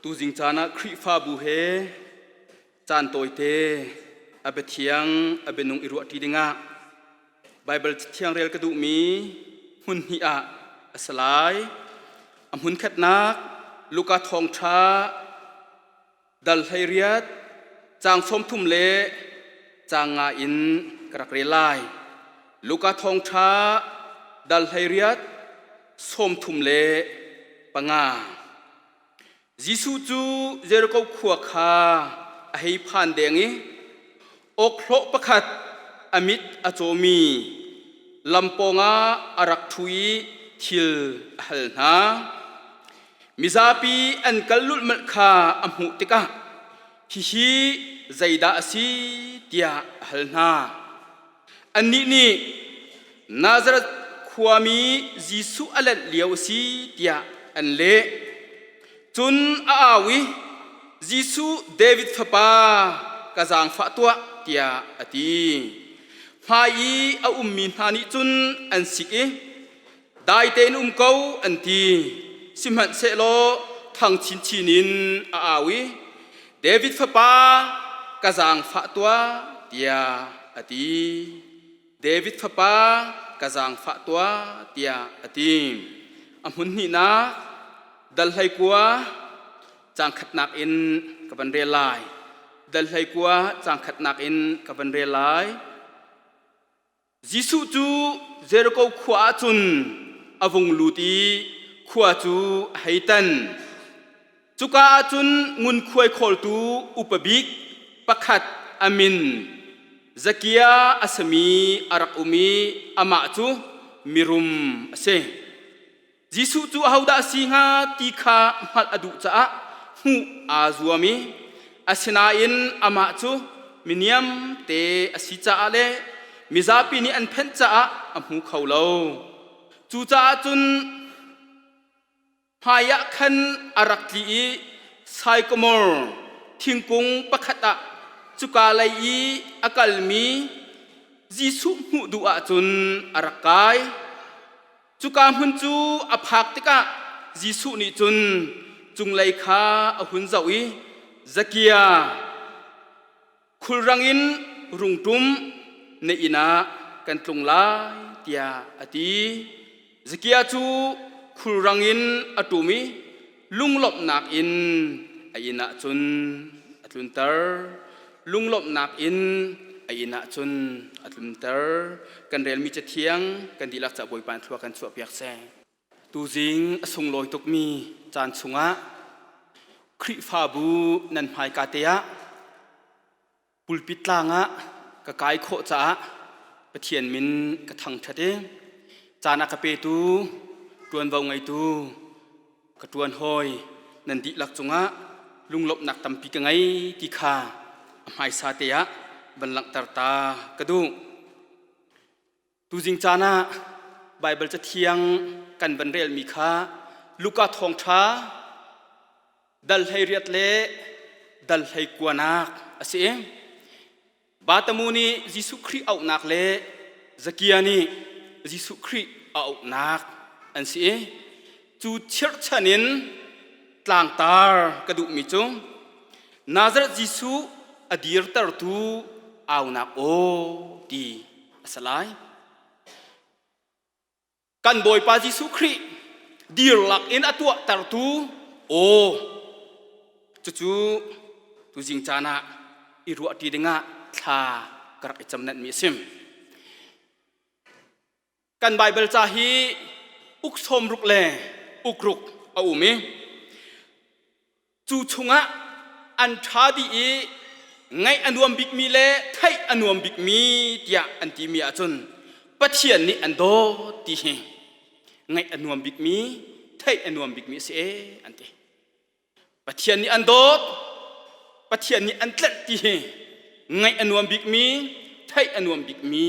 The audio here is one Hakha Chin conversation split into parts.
Tuzing caan ah Khrihfabu he caan tawite a biathiang a bianung i ruahṭi dingah Baibal Cathiang rel ka duhmi hmun hnih ah a si lai. A hmun khatnak Luka Thawngṭha dal 18 caang 30 le caang nga in ka rak rel lai. Luka Thawngṭha dal 18 30 le panga. Jesuh cu Jericho khua kha a hei phan deng i awkhlawh pakhat a mit a cawmi lam pawngah a rak ṭhu i thil a hal hna. Mizapi an kal lulhmalh kha a hmuh tikah hihi zeidah a si tiah a hal hna. Annih nih Nazareth khuami Jesuh a lanh lio a si tiah an leh. Cun a au i Jesuh David fapa ka zaangfah tuah tiah a ti. Hmai i a ummi hna nih cun an sik i dai tein um ko an ti. Sihmanhsehlaw thang chinchin in a au i David fapa ka zaangfah tuah tiah a ti. David fapa ka zaangfah tuah tiah a ti. A hmun hnihnak dal 19 caang khatnak in ka van rel lai. Dal 19 caang khatnak in ka van rel lai. Jesuh cu Jericho khua ah cun a vung lut i khua cu a hei tan. Cuka ah cun ngunkhuai khawltu upa bik pakhat a min Zakia a simi a rak um i amah cu mirum a si. Jesuh cu ahodah a si hnga ti kha hngalh a duh caah hmuh aa zuam i asinain amah cu miniam te a si caah le mizapi nih an phenh caah a hmu kho lo. Cucaah cun hmaiah khan a rak tli i saikamor thingkung pakhat ah cuka lei i a kalmi Jesuh hmuh duh ahcun a rak kai. Cuka hmun cu a phak tikah Jesuh nih cun cunglei kha a hun zoh i Zakia, khulrang in rung ṭum, na inn ah kan tlung lai tiah a ti. Zakia cu khulrang in a ṭum i lunglawmhnak in a inn ah cun a tlunter. Lunglawmhnak in a inn ah cun a tlunter. Kan relmi Cathiang kan dihlak ca Bawipa in thlua kan chuahpiak seh. Tuzing a sunglawi tukmi caan chungah Khrihfabu nan hmaika te ah pulpit tlang ah ka kai khawh caah Pathian min ka thangṭhat i caan a ka petu ṭuanvo ngeitu ka ṭuan hawi nan dihlak cungah lunglawmhnak tampi ka ngei ti kha a hmaisa te ah van langhter ta ka duh. Tuzing caan ah Baibal Cathiang kan van relmi kha Luka Thawngṭha dal 18 le dal 19nak a si. Batamu nih Jesuh Khrih auhnak le Zakia nih Jesuh Khrih a auhnak an si. Cu chirhchan in tlangtar ka duhmi cu Nazareth Jesuh a dirtertu aunak aw ti a si lai. Kan Bawipa Jesuh Khrih dirlak in a tuahtertu aw cucu tuzing caan ah i ruahṭi dingah thla ka rak i camnanhmi a si. Kan Baibal ca hi uk 60 le uk ruk a um i cu chungah an ṭha dih i ngaih a nuam bikmi le theih a nuam bikmi tiah an timi ahcun Pathian nih an dawt ti hi ngaih a nuam bikmi theih a nuam bikmi a si ee an ti. Pathian nih an dawt, Pathian nih an tlenh ti hi ngaih a nuam bikmi, theih a nuam bikmi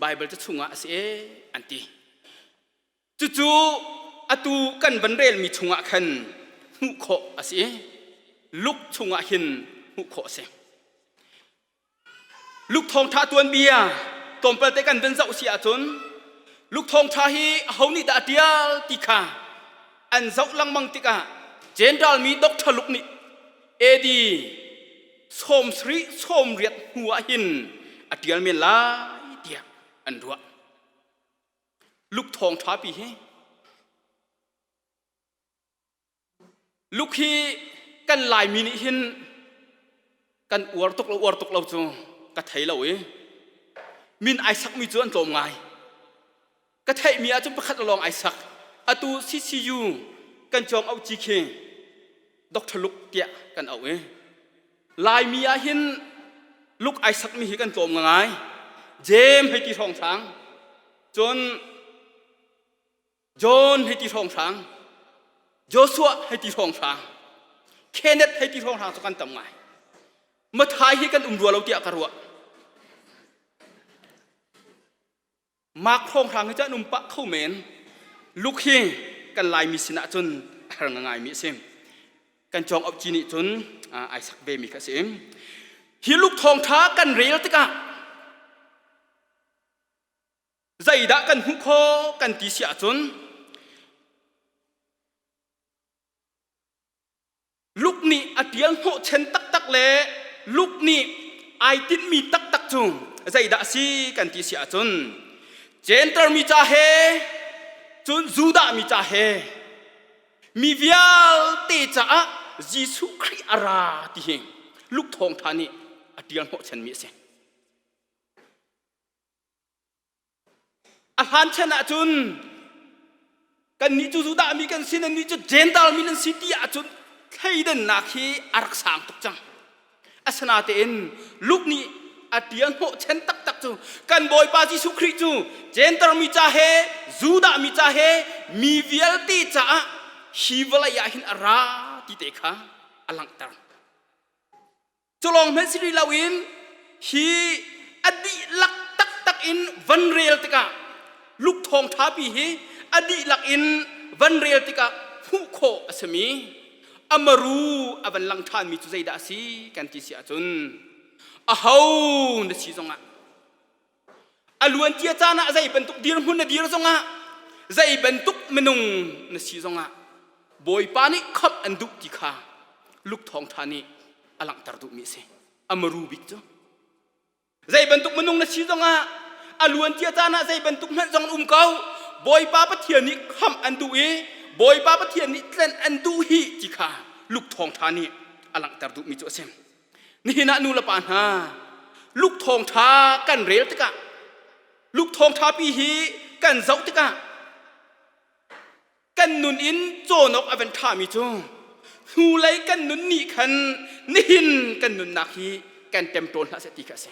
Baibal ca chungah a si ee an ti. Cucu atu kan van relmi chungah khan hmuh khawh a si i Luke chungah hin hmuh khawh a si. Luke thawngṭha tuanbia tlawmpal te kan van zoh si ahcun Luke thawngṭha hi aho nih dah a ṭial ti kha an zoh lengmang tikah. Gentile mi Dr. Luke nih AD 70 80 hnu ah hin a ṭial men lai tiah an ruah. Luke thawngṭha pi hi Luke hi kan Laimi nih hin kan uar tuk lo uar tuk lo cu ka thei lo i min ai sakmi cu an tlawm ngai. Ka theihmi ahcun pakhat lawng ai sak. Atu CCU kan cawng auh ci khi Dr. Luke tiah kan auh i Laimi ah hin Luke ai sakmi hi kan tlawm ngai. James hei ti hrawnghrang cun John hei ti hrawnghrang Joshua hei ti hrawnghrang Kenneth hei ti hrawnghrang cu kan tam ngai. Mathai hi kan um rua lo tiah ka ruah. Mark hrawnghrang hi cu an um pah kho men. Luke hi kan Laimi sinah cun a har ngaimi a si. Kan cawng auh ci nih cun ai sak ve mi kha a si. Hi Luke thawngṭha kan rel tikah zeidah kan hmuh khawh kan ti si ahcun Luke nih a ṭial hnawhchen taktak le Luke nih ai tinhmi taktak cu zeidah a si kan ti si ahcun Jentail mi ca he cun Judah mi ca he mi vialte caah Jesuh Khrih a ra ti hi Luke thawngṭha nih a ṭial hnawhchanmi a si. A hlan chan ahcun kannih cu Judah mi kan si nannih cu Gentile mi nan si ti ahcun thleidannak hi a rak sang tuk cang. Asinatein Luke nih a ṭial hnawhchan taktak cu kan Bawipa Jesuh Khrih cu Gentile mi ca he Judah mi ca he mi vialte caah hi vawlei ah hin a ra ti te kha a langhter. Cu lawng hmanh si rih loin hi a dihlak taktak in van rel tikah Luke thawngṭha pi hi a dihlak in van rel tikah hmuh khawh a simi a maru a van lang ṭhanmi cu zeidah a si kan ti si ahcun aho na si zongah A luancia caan ah zei bantuk dirhmun na dir zongah zei bantuk minung na si zongah Bawipa nih khamh an duh ti kha Luke thawngṭha nih a langhter duhmi a si. A maru bik cu. Zei bantuk minung na si zongah a luancia caan ah zei bantuk hmanh zong um ko Bawipa Pathian nih khamh an duh i Bawipa Pathian nih tlenh an duh hi ti kha Luke thawngṭha nih a langhter duhmi cu a si. Nihin ah nu le pa hna Luke thawngṭha kan rel tikah Luke thawngṭha pi hi kan zoh tikah kan nun in cawn awk a van ṭhami cu hnulei kan nun nih khan nihin kan nunnak hi kan ṭemṭawn hlah seh ti kha a si.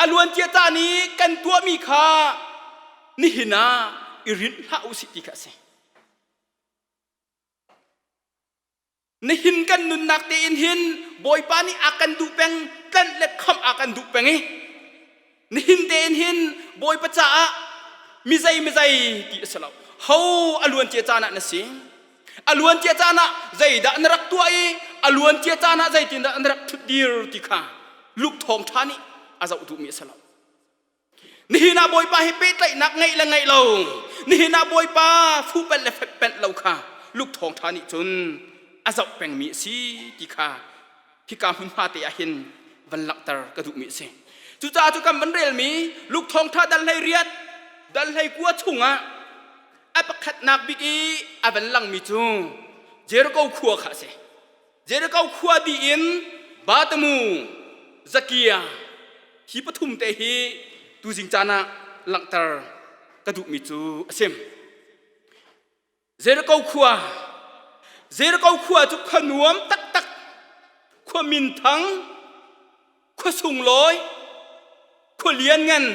A luancia caan i kan tuahmi kha nihin ah i rinh hlah u sih ti kha a si. Nihin kan nunnak tein hin Bawipa nih a kan duh peng, tlanh le khamh a kan duh peng i nihin tein hin Bawipa caah mizei mizei ti a si lo. Ho a luancia caan ah na si. A luancia caan ah zeidah na rak tuah i a luancia caan ah zeitindah na rak ṭhutdir ti kha Luke thawngṭha nih a zoh duhmi a si lo. Nihin ah Bawipa hi pehtlaihnak ngeih le ngeih lo, nihin ah Bawipa fuhpelh le fekpelh lo kha Luke thawngṭha nih cun a zoh pengmi a si ti kha hika hmunhma te ah hin van langhter ka duhmi a si. Cucaah cu kan van relmi Luke thawngṭha dal 18 dal 19 chungah a pakhatnak bik i a van langmi cu Jericho khua kha a si. Jericho khua dih in Batamu, Zakia hi pathum te hi tuzing caan ah langhter ka duhmi cu a si. Jericho khua Jericho khua cu khua nuam taktak, khua minthang, khua sunglawi, khua lianngan,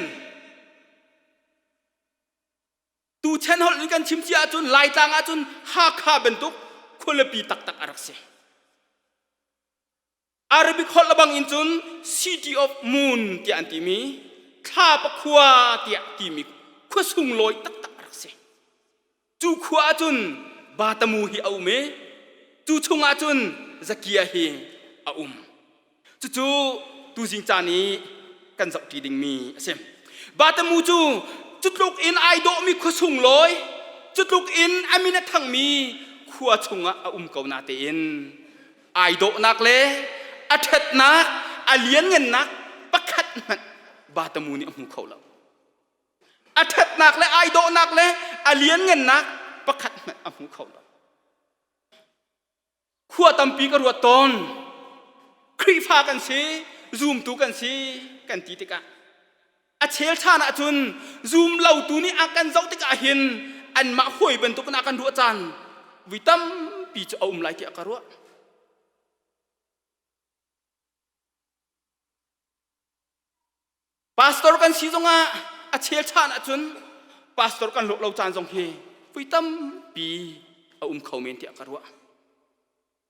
Tuchan holh in kan chim cia ahcun Laitlang ahcun Hakha bantuk khualipi taktak a rak si. Arabic holh bang in cun City of Moon tiah an timi thlapa khua tiah timi khua sunglawi taktak a rak si. Cu khua ahcun Batamu hi a um i cu chungah cun Zakia hi a um. Cucu tuzing caan i kan zohṭi dingmi a si. Batamu cu cutluk in ai dawhmi khua sunglawi, cutluk in a min a thangmi khua chungah a um ko natein ai dawhnak le a ṭhatnak a lianngannak pakhat hmanh Batamu nih a hmu kho lo. A ṭhatnak le ai dawhnak le a lianngannak pakhat hmanh a hmu kho lo. Khua tampi ka ruat tawn. Khrihfa kan si, zumtu kan si kan ti tikah a chel chan ahcun zum lotu nih a kan zoh tikah hin anmah hawi bantukin a kan ruah caan vui tampi cu a um lai tiah ka ruah. Pastor kan si zongah a chel chan ahcun pastor kan lawh lo caan zong hi vui tampi a um kho men tiah ka ruah.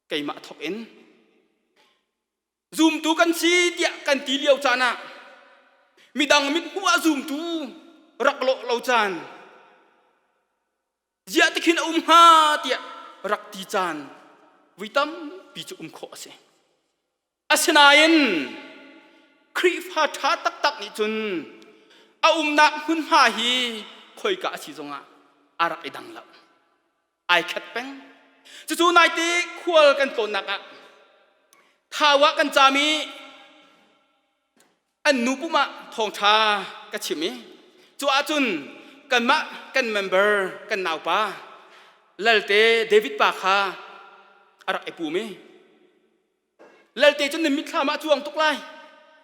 Keimah thawk in zumtu kan si tiah kan ti lio caan ah midang mithmuh ah zumtu rak lawh lo caan ziah tikhin a um hnga tiah rak ti caan vui tampi cu um khawh a si. Asinain Khrihfa ṭha taktak nih cun a umnak hmunhma hi khoika a si zongah a rak i dang lo. Ai khat peng. Cucu naite khual kan tlawnnak ah Thau ah kan caam i an nu pum ah thawngṭha ka chim i cu ahcun kanmah kan member kan naupa Lalte David pa kha a rak i pum i Lalte cu nan mitthlam ah a cuang tuk lai.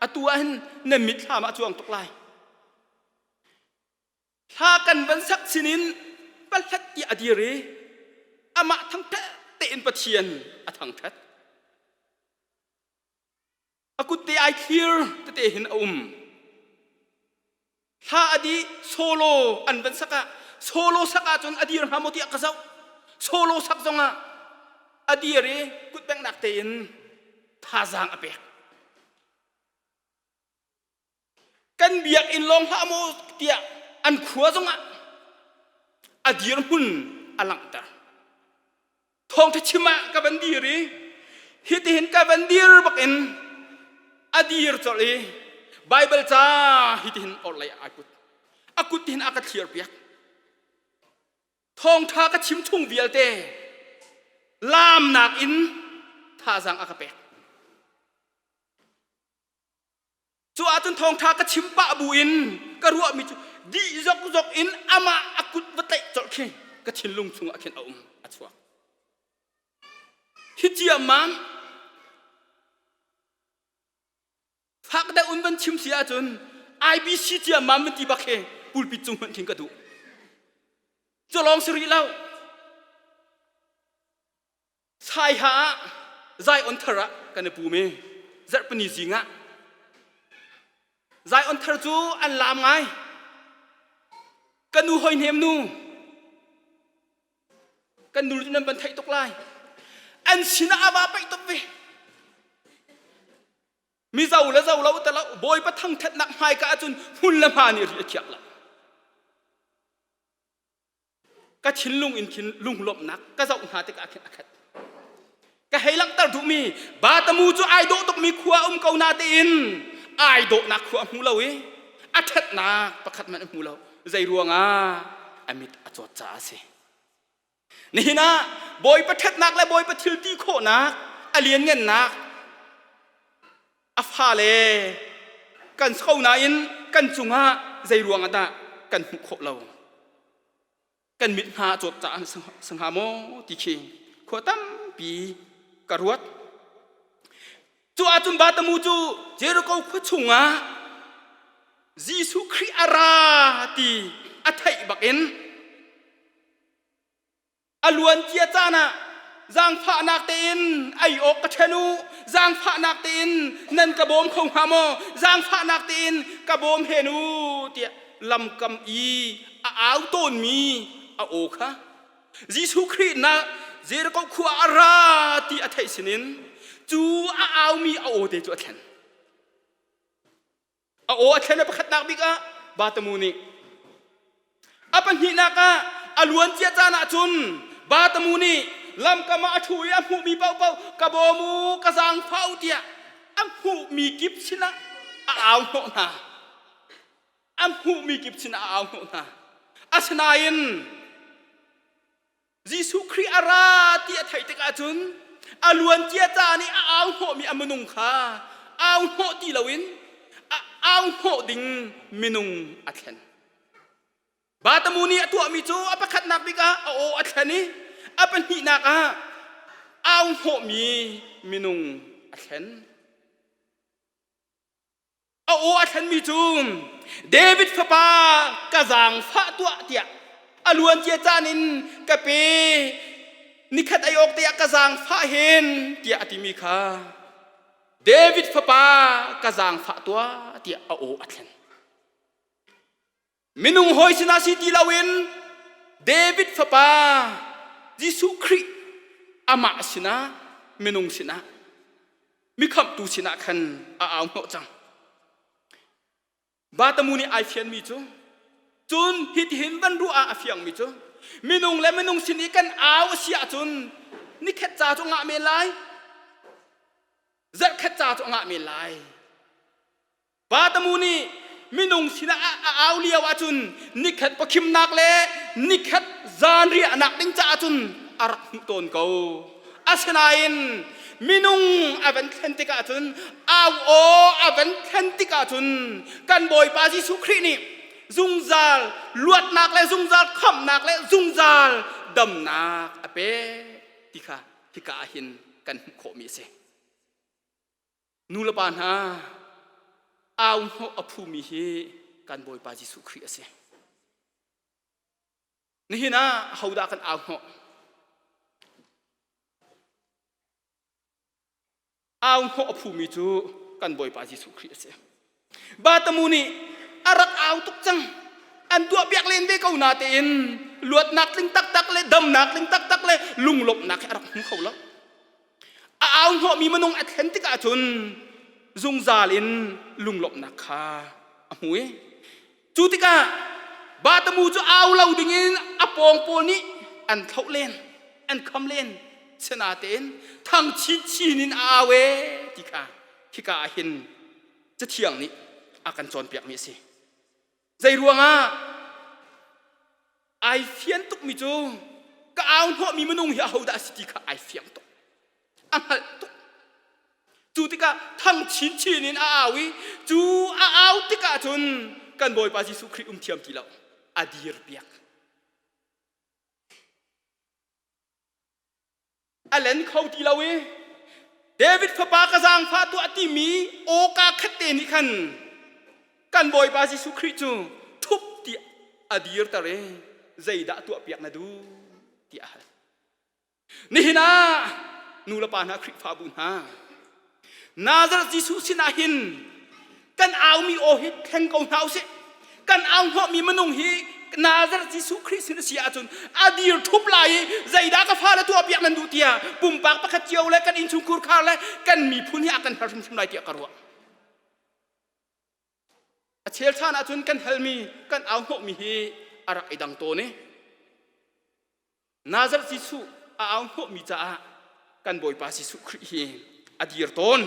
Atu ah hin nan mitthlam ah a cuang tuk lai. Hla kan van sak sinin palhlat tiah a dir i amah thangṭhat tein Pathian a thangṭhat. A kutte ai thlir tete hin a um. Hla a dih solo an van sak ah solo sak ahcun a dir hnga maw tiah ka zoh. Solo sak zongah a dir i kutbengnak tein thazaang a pek. Kan biakinn lawng hlah maw tiah an khua zongah a dirhmun a langhter. Thawngṭha chim ah ka van dir i hitihin ka van dir bakin a dir colh i Baibal ca hitihin orhlei ah ai put. A kut hin a ka thlir piak. Thawngṭha ka chim chung vialte laamnak in thazaang a ka pek. Cu ahcun thawngṭha ka chim pah buin ka ruahmi cu dih zokzok in amah a kut va tlaih colh khi ka thinlung chungah khin a um a chuak. Hi ciammam fak deuh in van chim si ahcun IBC ciammam van ti bak hi pulpit cung hmanh khin ka duh. Cu lawng si rih lo. Saiha ah Zion thar ah kan i pum i zarhpini zing ah Zion thar cu an laam ngai. Ka nu hoi hnem nu kan nu nan van theih tuk lai. An sinah a va paih tuk ve. Mizo le zo lo te lo Bawipa thangthatnak hmaika ahcun hmun le hma nih ri a khiak lo. Ka thinlung in khin lunglawmhnak ka zoh hna tikah khin a khat. Ka hei langhter duhmi Batamu cu ai dawh tukmi khua um ko natein ai dawhnak khua a hmu lo i a ṭhatnak pakhat hmanh a hmu lo. Zei ruangah a mit a cawt caah a si. Nihin ah Bawipa ṭhatnak le Bawipa thil ti khawhnak a lianngannak a fale kan so nain kan cungah zei ruangah dah kan hmuh khawh lo kan mit hna a cawt caah si hnga maw ti khi khua tampi ka ruat. Cu ahcun Batamu cu Jericho khua chungah Jesuh Khrih a ra ti a theih bakin A luancia caan ah zaangfahnak tein ei awk ka ṭhen u, zaangfahnak tein nan ka bawm kho hnga maw, zaangfahnak tein ka bawm hen u tiah lamkam i a au tawnmi a aw kha Jesuh Khrih na Jericho khua a ra ti a theih sinin cu a aumi a aw te cu a thlen. A aw a thlen a pakhatnak bik ah Batamu nih a pahnihnak ah a luancia caan ah cun Batamu nih lamkam ah a ṭhu i a hmuhmi paohpaoh ka bawm u ka zaangfah u tiah a hmuhmi kip sinah a au hnawh hna. A hmuhmi kip sinah a au hnawh hna. Asinain Jesuh Khrih a ra a theih tikah cun a luancia ca nih a au hnawhmi a minung kha au hnawh ti loin a au hnawh ding minung a thlen. Batamu nih a tuahmi cu a pakhatnak bik ah a aw a thlen i a pahnihnak ah au hnawhmi minung a thlen. A aw a thlenmi cu David fapa ka zaangfah tuah tiah a luancia caan in ka pe nikhat ei awk te ah ka zaangfah hen tiah a timi kha David fapa ka zaangfah tuah tiah a aw a thlen. Minung hawi sinah si ti loin David fapa Jesuh Khrih amah sinah minung sinah mikhamhtu sinah khan a au hnawh cang. Batamu nih ai fianmi cu cun hitihin van ruah ah a fiangmi cu minung le minung sin i kan au a si ahcun nikhat ca cu ngah men lai zarhkhat ca cu ngah men lai. Batamu nih minung sinah a au lio ahcun nikhat pakhimnak le nikhat zanriahnak ding caah cun a rak hmuh tawn ko. Asinain minung a van thlen tikah cun au aw a van thlen tikah cun kan Bawipa Jesuh Khrih nih zungzal luatnak le zungzal khamhnak le zungzal damnak a pek ti kha hika ah hin kan hmuh khawhmi a si. Nu le pa hna, au hnawh a phumi hi kan Bawipa Jesuh Khrih a si. Nihin ah ahodah kan au hnawh? Au hnawh a phumi cu kan Bawipa Jesuh Khrih a si. Batamu nih a rak au tuk cang. An tuahpiak len ve ko natein luatnak tling taktak le damnak tling taktak le lunglawmhnak hi a rak hmu kho lo. A au hnawhmi minung a thlen tikah cun zungzal in lunglawmhnak kha a hmu i cu tikah Batamu cu au lo dingin a pawng pawl nih an thloh len, an kham len. Sinatein thang chinchin in a au ee ti kha hika ah hin Cathiang nih a kan cawnpiakmi a si. Zei ruangah ai fian tukmi cu ka au hnawhmi minung hi ahodah a si ti kha ai fiang tuk. A hngalh tuk. Cu tikah thang chinchin in a au i cu a au tikah cun kan Bawipa Jesuh Khrih um thiam ti lo. A dir piak. A len kho ti lo i David fapa ka zaangfah tuah timi awka khat te nih khan kan Bawipa Jesuh Khrih cu thup tiah a dirter i zeidah tuahpiak na duh tiah a hal. Nihin ah nu le pa hna Khrihfabu hna Nazareth Jesuh sinah hin kan aumi aw hi thleng ko hna usih. Kan au hnawhmi minung hi Nazareth Jesuh Khrih sin a si ahcun a dir ṭhup lai i zeidah ka fale tuahpiak nan duh tiah pumpak pakhat cio le kan innchungkhur khar le kan miphun hi a kan hal hrimhrim lai tiah ka ruah. A chelchan ahcun kan halmi kan au hnawhmi hi a rak i dang tawn i Nazareth Jesuh a au hnawhmi caah kan Bawipa Jesuh Khrih hi a dir tawn,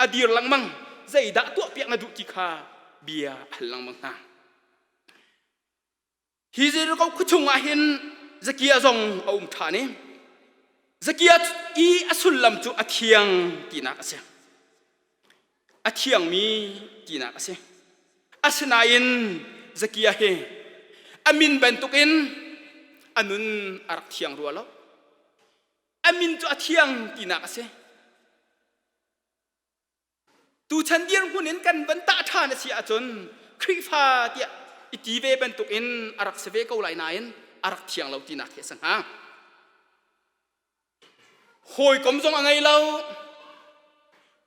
a dir lengmang, zeidah tuahpiak na duh ti kha bia a hal lengmang hna. Hi Jericho khuachung ah hin Zakia zong a um ṭhan i Zakia i a sullam cu a thiang tinak a si. A thiangmi tinak a si. Asinain Zakia hi a min bantukin a nun a rak thiang rua lo. A min cu a thiang tinak a si. Tuchan dirhmun in kan van tah ṭhan a si ahcun Khrihfa tiah i ti ve bantukin a rak si ve ko lai nain a rak thiang lo tinak hi a si hnga. Hawikom zong a ngei lo.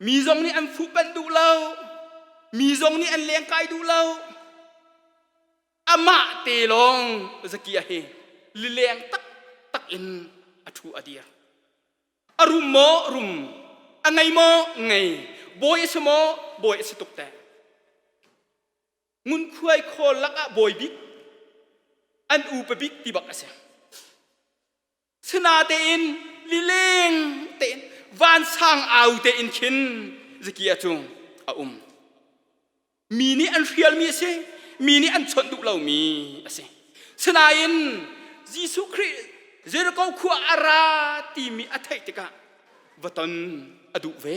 Mi zong nih an fuhpanh duh lo. Mi zong nih an lengkai duh lo. Amah te lawng Zakia hi lileng taktak in a ṭhu a dir. A rum maw rum, a ngei maw ngei, bawi a si maw bawi a si tuk teh. Ngunkhuai khawl lakah bawi bik, an upa bik ti bak a si. Sinatein lileng tein vansang au tein khin Zakia cu a um. Mi nih an hrialmi a si, mi nih an chawnh duh lomi a si. Sinain Jesuh Khrih Jericho khua a ra timi a theih tikah va ton a duh ve.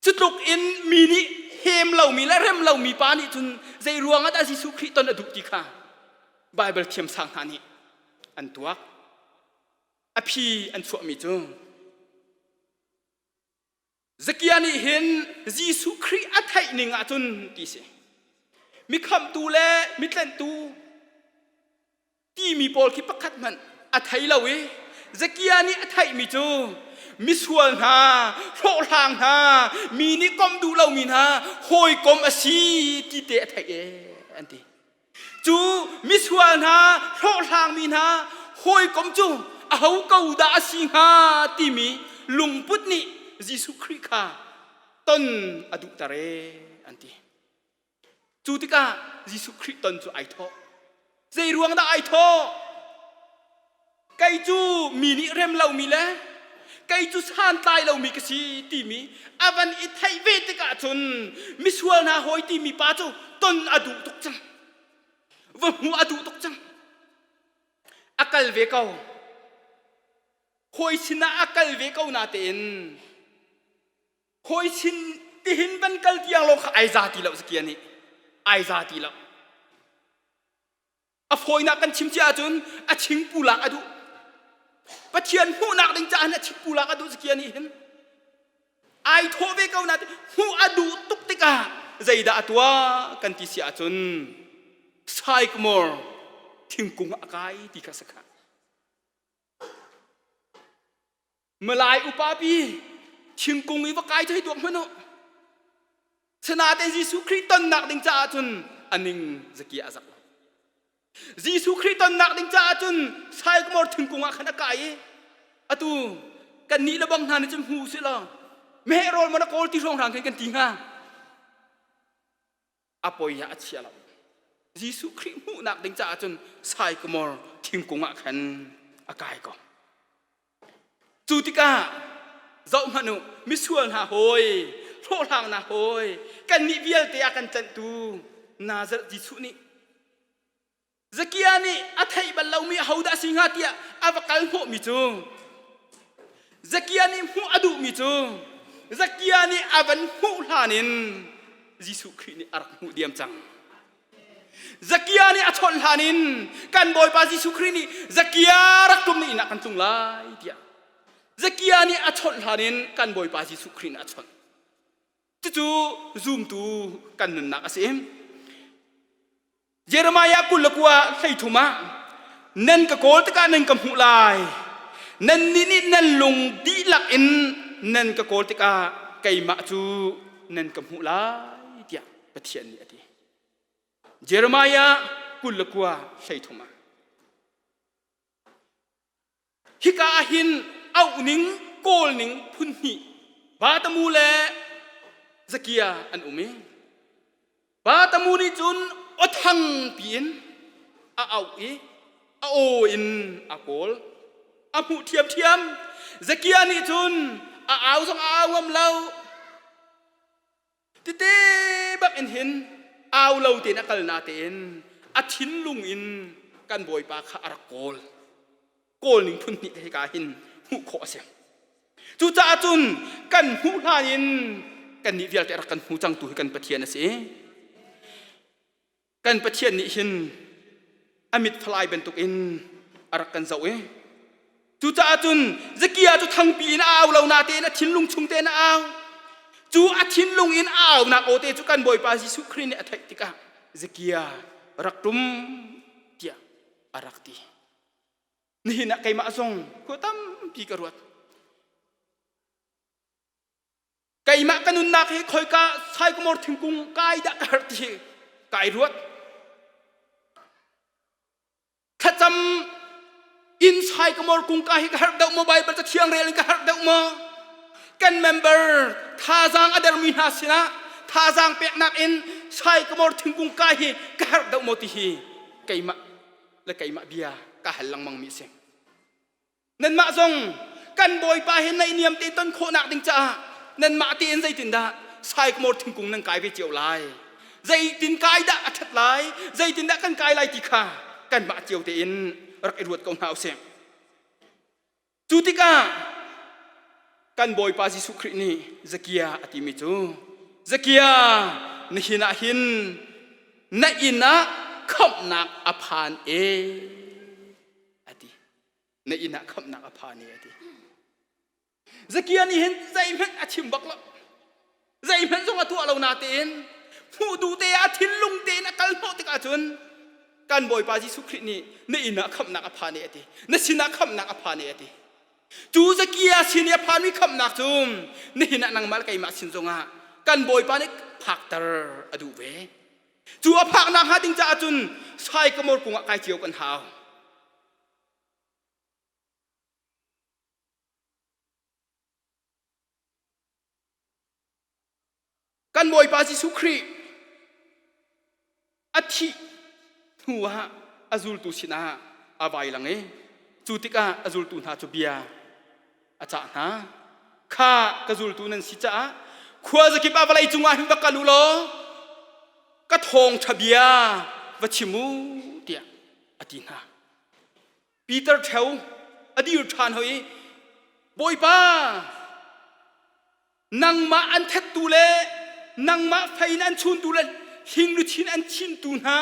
Cutluk in mi nih hem lomi le rem lomi pa nih cun zei ruangah dah Jesuh Khrih ton a duh ti kha Baibal thiamsang hna nih an tuak. A phi an chuahmi cu Zakia nih hin Jesuh Khrih a theih ning ahcun ti si. Mi khamhtu le mi tlenhtu timi pawl khi pakhat hmanh a thei lo i Zakia nih a theihmi cu misual hna, hlawhhlang hna, mi nih komh duh lomi hna hawikom a si ti te a theih e an ti. Cu misual hna, hlawhhlangmi hna hawikom cu aho ko dah a si hnga timi lungput nih Jesuh Khrih kha ton a duhter e an ti. Cu tikah Jesuh Khrih ton cu ai thawh. Zei ruang dah ai thawh? Kei cu mi nih rem lomi le kei cu santlai lomi ka si timi a van i theih ve tikah cun misual hna hawi timi pa cu ton a duh tuk cang. Va hmuh a duh tuk cang. A kal ve ko. Hawi sinah a kal ve ko natein hawi sin tihin van kal tiang lawng kha ai za ti lo Zakia nih ai za ti lo. A fawinak kan chim cia ahcun a chingpu lak a duh. Pathian hmuhnak ding caah a chingpu lak a duh Zakia nih hin. Ai thawh ve ko na hmuh a duh tuk tikah zeidah a tuah kan ti si ahcun sycamore thingkung a kai ti kha sakha. Malai upa pi thingkung i va kai cu hei tuak hmanh u. Sinain Jesuh Khrih tonnak ding caah cun a ning zaki a zak lo. Jesuh Khrih tonnak ding caah cun sycamore thingkung ah khan a kai i atu kan nih le bang hna nih cun hmu usih law meheh rawl maw na kawl ti hrawng hrang khin kan ti hnga. A poi ah a chia lo. Jesuh Khrih hmuhnak ding caah cun sycamore thingkung ah khan a kai ko. Cu tikah zohhmanh u, misual hna hawi, hlawhhlang hna hawi, kannih vialte a kan tlanhtu Nazareth Jesuh nih Zakia nih a theih bal lomi ahodah a si hnga tiah a va kal hnawhmi cu Zakia nih hmuh a duhmi cu Zakia nih a van hmuh hlan in Jesuh Khrih nih a rak hmuh diam cang. Zakia nih a chawnh hlan in kan Bawipa Jesuh Khrih nih Zakia rak tum na inn ah kan tlung lai tiah Zakia nih a chawnh hlan in kan Bawipa Jesuh Khrih nih a chawnh. Cucu zumtu kan nunnak a si. Jeremiah 29 13 ah nan ka kawl tikah nan ka hmuh lai. Nannih nih nan lung dihlak in nan ka kawl tikah keimah cu nan ka hmuh lai tiah Pathian nih a ti. Jeremiah 29 13 ah Hika ah hin auh ning kawl ning phun hnih Batamu le Zakia an um i Batamu nih cun aw thang piin a auh i a aw in a kawl a hmuh ṭhiamṭhiam Zakia nih cun a au zong a au ngam lo Tete bak in hin au lo tein a kal na tein a thinlung in kan Bawipa kha a rak kawl. Kawl ning phun hnih hika hin hmuh khawh a si. Cucaah cun kan hmuh hlan in kannih vialte rak kan hmu cangtu hi kan Pathian a si. Kan Pathian nih hin a mit falai bantukin a rak kan zoh i cucaah cun Zakia cu thangpi in a au lo natein a thinlung chung tein a au. Cu a thinlung in a aunak aw te cu kan Bawipa Jesuh Khrih nih a theih tikah Zakia rak ṭum tiah a rak ti. Nihin ah keimah zong khua tampi ka ruat. Keimah ka nunnak hi khoika sycamore thingkung kai dah ka herh ti hi kai ruat. Thlacam in sycamore kung ka hi ka herh deuh maw Bible cathiang rel in ka herh deuh maw? Kan member thazaang a dermi hna sinah thazaang peknak in sycamore thingkung ka hi ka herh deuh maw ti hi keimah le keimah bia ka hal lengmang mi a si. Nanmah zong kan Bawipa he naihniam te ton khawhnak ding caah nanmah tein zeitindah sycamore thingkung nan kai ve cio lai? Zeitin kai dah a ṭhat lai? Zeitindah kan kai lai ti kha. kanmah cio tein rak i ruat ko hna usih. Cu tikah kan Bawipa Jesuh Khrih nih Zakia a timi cu Zakia nihin ah hin na inn ah khamhnak a phan e a ti. Na inn ah khamhnak a phan e a ti. Zakia nih hin zeihmanh a chim bak lo. Zeihmanh zong a tuah lo natein hmuh duh te ah thinlung tein a kal hnawh tikah cun kan Bawipa Jesuh Khrih nih na inn ah khamhnak a phan e a ti. Na sinah khamhnak a phan e a ti. Cu Zakia sin i a phanmi khamhnak cu nihin ah nangmah le keimah sin zongah kan Bawipa nih phakter a duh ve. Cu a phaknak hnga ding caah cun saikamor kung ah kai cio kan hau. Kan Bawipa Jesuh Khrih a thih hnu ah a zultu sinah a vai lang i cu tikah a zultu hna cu bia a cah hna. Kha ka zultu nan si caah khua zakip ah vawlei cungah hin va kal u law ka thawngṭha bia va chim u tiah a ti hna. Peter ṭheo a dir ṭhan hoi i Bawipa nangmah an thattu le nangmah fei in an chuntu le hling luchin an thintu hna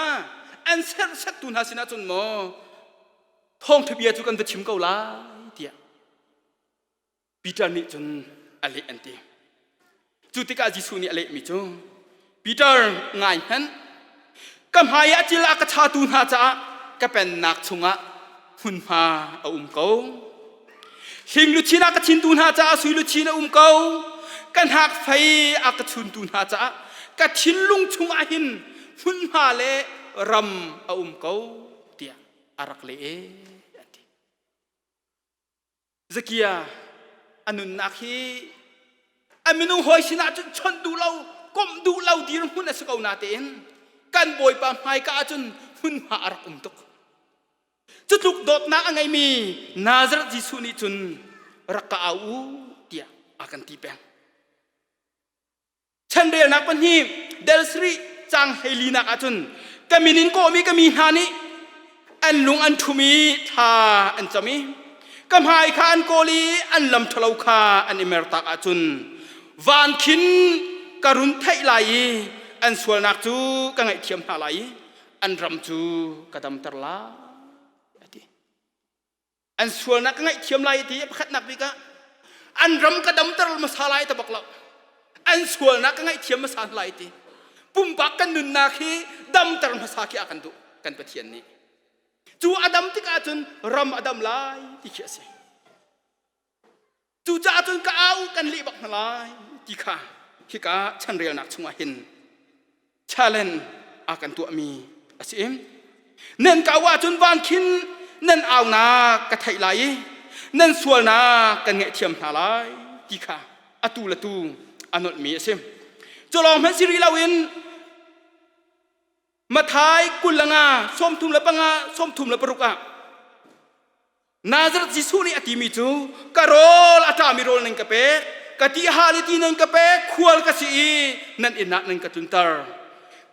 an serhsattu hna sinah cun maw thawngṭha bia cu kan va chim ko lai tiah Peter nih cun a leh an ti. Cu tikah Jesuh nih a lehmi cu Peter ngai hmanh ka hmai ah cil a ka chatu hna caah ka pennak chungah hmunhma a um ko. Hling luchin a ka thintu hna caah sui luchin a um ko. Ka hnak fei a ka chuntu hna caah ka thinlung chungah hin hmunhma le ram a um ko tiah a rak leh e an ti. Zakia a nunnak hi a minung hawi sinah cun chawnh duh lo komh duh lo dirhmun a si ko natein kan bawipa hmaika ahcun hmunhma a rak um tuk. Cutluk dawtnak a ngeimi Nazareth Jesuh nih cun rak ka au u tiah a kan ti peng. Chanrelnak pahnih del sarih cang hleilinak ahcun ka min in kawhmi ka mi hna nih an lung an ṭhum i thla an cam i ka hmai kha an kawl i an lam ṭhalo kha an i mertak ahcun van khin ka run theih lai i an sualnak cu ka ngaihthiam hna lai i an ram cu ka damter lai a ti. An sualnak ka ngaihthiam lai ti pakhatnak bik ah an ram ka damter hmasa lai ta bak lo. An sualnak ka ngaihthiam hmasa lai ti. Pumpak kan nunnak hi damter hmasa khi a kan duh kan Pathian nih. Cu a dam tikah cun ram a dam lai ti khi a si. Cucaah cun ka au kan leh bak hna lai ti kha hika chanrelnak chungah hin challenge a kan tuahmi a si. Nan ka au ahcun van khin nan aunak ka theih lai i nan sualnak kan ngaihthiam hna lai ti kha atu le tu a nolhmi a si. Cu lawng hmanh si rih loin Mathai 25 35 36 ah Nazareth Jesuh nih a timi cu ka rawl a ṭami rawl nan ka pek ka ti hal i ti nan ka pek khual ka si i nan inn ah nan ka tlunter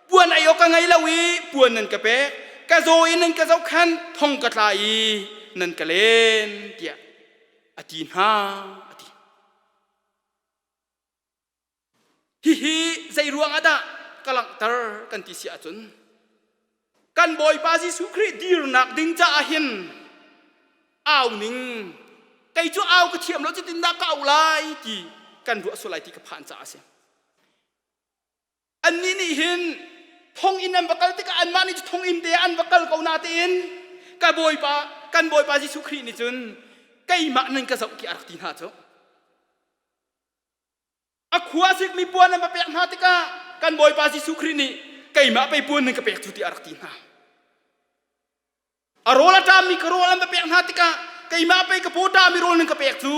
puan ei awk ka ngei lo i puan nan ka pek ka zaw i nan ka zohkhenh thong ka tla i nan ka len tiah a ti hna a ti. Hihi zei ruang ah dah ka langhter kan ti si ahcun kan Bawipa Jesuh Khrih dirnak ding caah hin au ning kei cu au ka thiam lo cutin dah ka au lai ti kan ruah sual lai ti ka phan caah a si. Annih nih hin thonginn an va kal tikah anmah nih thonginn te an va kal ko natein ka Bawipa kan Bawipa Jesuh Khrih nih cun keimah nan ka zoh ti a rak ti hna cu. A khua sikmi puan an va pek hna tikah kan Bawipa Jesuh Khrih nih keimah pei puan nan ka pek cu ti a rak ti hna. A rawl a ṭammi ka rawl an va pek hna tikah keimah pei ka paw ṭami rawl nan ka pek cu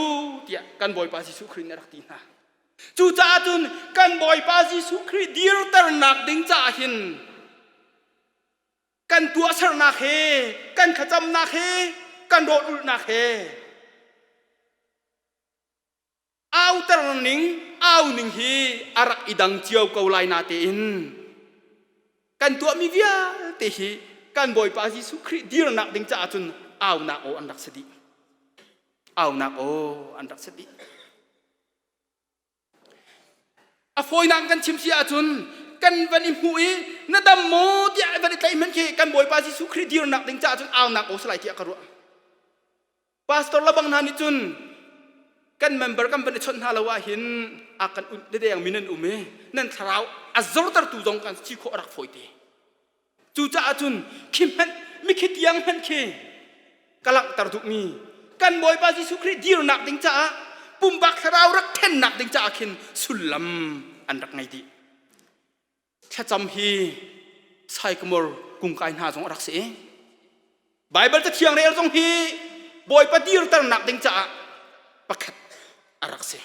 tiah kan Bawipa Jesuh Khrih nih a rak ti hna. Cucaah cun kan Bawipa Jesuh Khrih dirternak ding caah hin kan tuahsernak he kan thlacamnak he kan rawl ulhnak he Auter ning au ning hi a rak i dang cio ko lai natein kan tuahmi vialte hi kan Bawipa Jesuh Khrih dirnak ding caah cun aunak aw an rak si dih. Aunak aw an rak si dih. A fawinak kan chim si ahcun kan van i hmuh i na dam maw tiah van i tlaih hmanh khi kan Bawipa Jesuh Khrih dirnak ding caah cun aunak aw si lai tiah ka ruah. Pastor labang hna nih cun kan member kan van i chawnh hna lo ahhin a kan unh dedeng mi nan um i nan thlarau a zortertu zong kan si khawh a rak fawi te. Cucaah cun khi hmanh mikhi tiang hmanh khi ka langhter duhmi kan Bawipa Jesuh Khrih dirnak ding caah pumpak thlarau rak thennak ding caah khin sullam an rak ngei dih. Thlacam hi saikamor kungkai hna zong a rak si i Baibal cathiang rel zong hi Bawipa dirternak ding caah pakhat a rak si.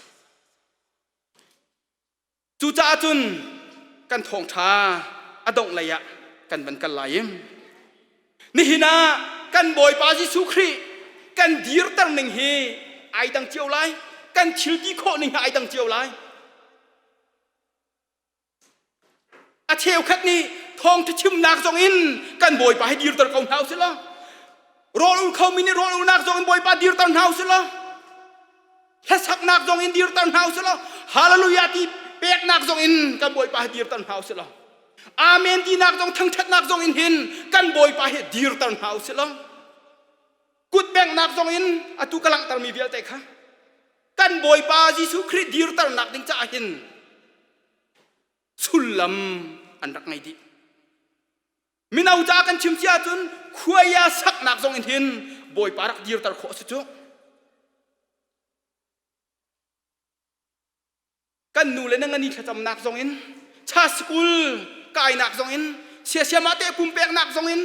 Cucaah cun kan thawngṭha a dongh lei ah kan van kal lai i nihin ah kan Bawipa Jesuh Khrih kan dirter ning hi ai dang cio lai, kan thil ti khawh ning hi ai dang cio lai. A cheukhat nih thawngṭha chimnak zong in kan Bawipa hi dirter ko hna usih law rawl ul khomi nih rawl ulnak zong in Bawipa dirter hna usih law Hlasaknak zong in dirter hna usih law Hallelujah ti peknak zong in kan Bawipa hi dirter hna usih law Amen tinak zong thangṭhatnak zong in hin kan Bawipa hi dirter hna usih law kut benghnak zong in atu ka langhtermi vialte kha kan Bawipa Jesuh Khrih dirternak ding caah hin sullam an rak ngei dih. Mino ca kan chim si ahcun khuaia saknak zong in hin Bawipa rak dirter khawh a si cu. Kan nu le na ngani thlacamnak zong in, cha school kainak zong in, siasiamah te pumpeknak zong in,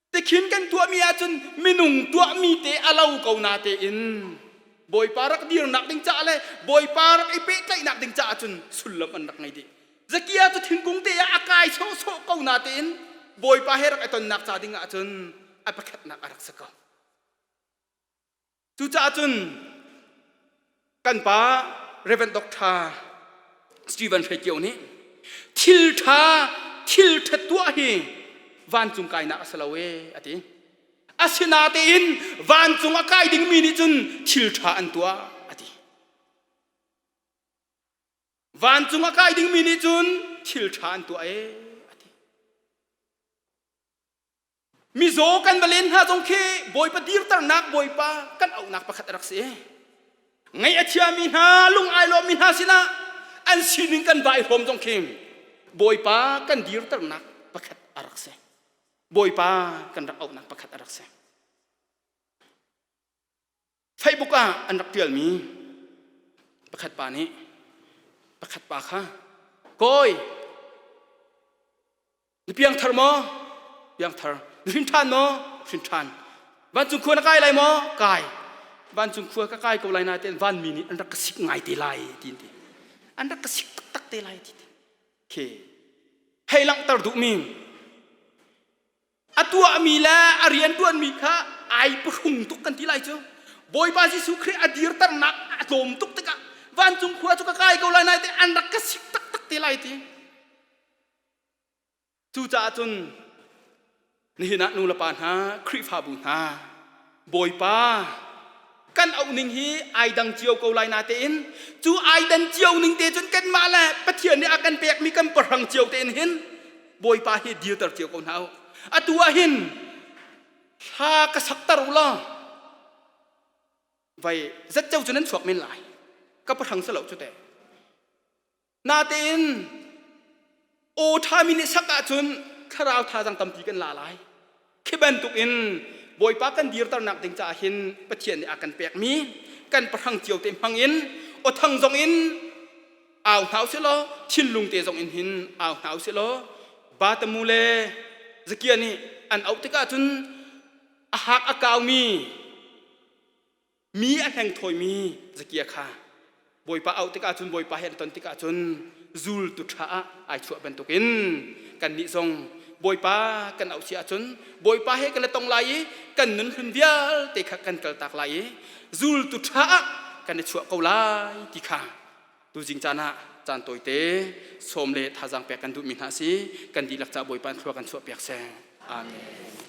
Tikhin kan tuahmi ahcun minung tuahmi te a lo ko na tein Bawipa rak dirnak ding caah le Bawipa rak i pehtlaihnak ding caah cun sullam an rak ngei dih. Zakia cu thingkung te ah a kai sawhsawh ko na tein Bawipa he rak i tonnak ca ding ahcun a pakhatnak a rak si ko. Cucaah cun kan pa Reverend Dr. Stephen Hre Kio nih thil ṭha thil ṭha tuah hi vancung kainak a si lo ee a ti. Asinatein vancung a kai dingmi nih cun thil ṭha an tuah a ti. Vancung a kai dingmi nih cun thil ṭha an tuah ee a ti. Mizaw kan va len hna zong khi Bawipa dirternak Bawipa kan auhnak pakhat a rak si. Ngaih a thiami hna, lung ai lawmmi hna sinah an sining kan va i hrawm zong khi Bawipa kan dirternak pakhat a rak si. Bawipa kan rak auhnak pakhat a rak si. Facebook ah an rak ṭialmi pakhat pa nih pakhat pa kha kawi Na piangthar maw? Piangthar. Na hrin ṭhan maw? Hrin ṭhan. Vancung khua na kai lai maw? Kai. Vancung khua ka kai ko lai nain vanmi nih an rak ka sik ngai te lai ti an ti. An rak ka sik taktak te lai ti. Khi hei langhter duhmi a tuahmi le a rianṭuanmi kha ai pahrung tuk kan ti lai cu. Bawipa Jesuh Khrih a dirternak a tlawm tuk tikah vancung khua cu ka kai ko lai nain an rak ka sik taktak te lai ti. Cucaah cun nihin ah nulepa hna, Khrihfabu hna, Bawipa kan auh ning hi ai dang cio ko lai natein cu ai dan cio ning te cun kanmah le Pathian nih a kan pekmi kan pahrang cio tein hin Bawipa hi dirter cio ko hna u. Atu ah hin hla ka sakter u law vai zatceo cu nan chuak men lai ka pahrang si lo cu teh. Natein aw ṭhami nih sak ahcun thlarau thazaang tampi kan la lai. Khi bantukin Bawipa kan dirternak ding caah hin Pathian nih a kan pekmi kan pahrang cio te hmang in aw thang zong in au hna usih law thinlung te zong in hin au hna usih law Batamu le Zakia nih an auh tikah cun a hak a kaumi Mi a hlengthawimi Zakia kha Bawipa auh tikah cun Bawipa he an ton tikah cun zultu ṭha ah ai chuah bantukin kannih zong Bawipa kan auh si ahcun Bawipa he kan i tong lai i kan nun hlun vialte kha kan kaltak lai i zultu ṭha ah kan i chuah ko lai ti kha tuzing caan ah Caan tawite sawm le thazaang pek kan duhmi hna a si. Kan dihlak ca Bawipa in thlua kan chuah piak seh. Amen.